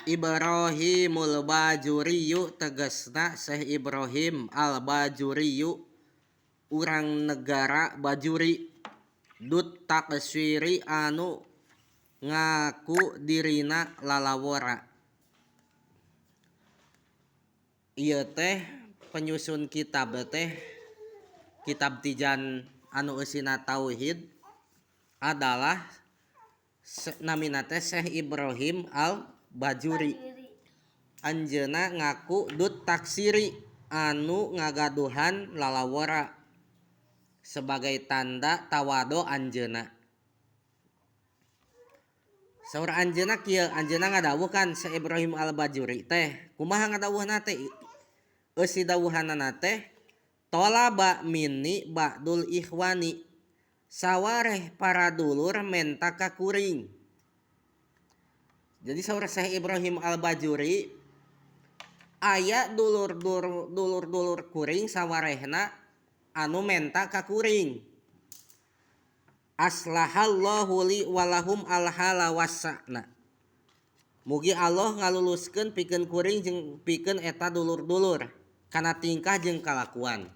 Ibrahimul Bajuriyu tegasna Syekh Ibrahim Al Bajuriyu urang negara Bajuri dut taksiri anu ngaku dirina lalawora. Ieu teh penyusun kitab teh kitab Tijan anu eusina tauhid adalah namina teh Syekh Ibrahim Al Bajuri. Anjeunna ngaku dut taksiri anu ngagaduhan lalawora sebagai tanda tawadu anjeunna. Saur anjeunna kieu, anjeunna ngadawuh kan Syekh Ibrahim Al Bajuri teh kumaha ngadawuhna teh eusi dawuhanana teh tolaba minni ba'dul ikhwani sawareh para dulur menta ka kuring. Jadi saur Syekh Ibrahim Al Bajuri aya dulur-dulur kuring sawarehna anu menta ka kuring. Aslahallahu li walahum alhala wasana. Mugi Allah ngaluluskeun pikeun kuring jeung pikeun eta dulur-dulur kana tingkah jeung kalakuan.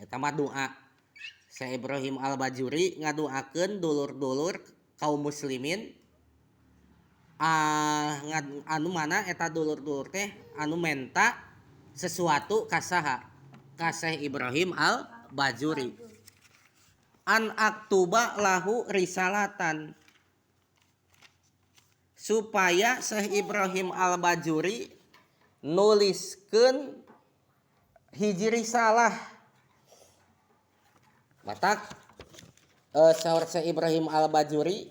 Eta mah doa. Syekh Ibrahim Al Bajuri ngadoakeun dulur-dulur kaum muslimin anu mana eta dulur-dulur teh anu menta sesuatu ka saha? Ka Syekh Ibrahim Al Bajuri. An aktuba lahu risalatan supaya Syekh Ibrahim Al Bajuri nuliskeun hiji risalah. Matak saur Syekh Ibrahim Al Bajuri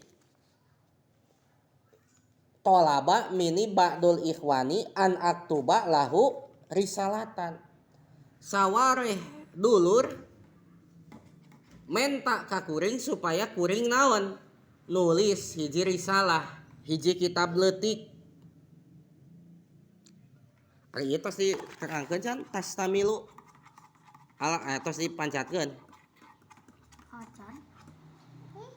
tolaba mini ba'dul ikhwani an aktuba lahu risalatan. Sawareh dulur menta ka kuring supaya kuring naon nulis hiji risalah, hiji kitab leutik. Ari ieu tos diterangkeun can tastamilu ala tos dipancatkeun.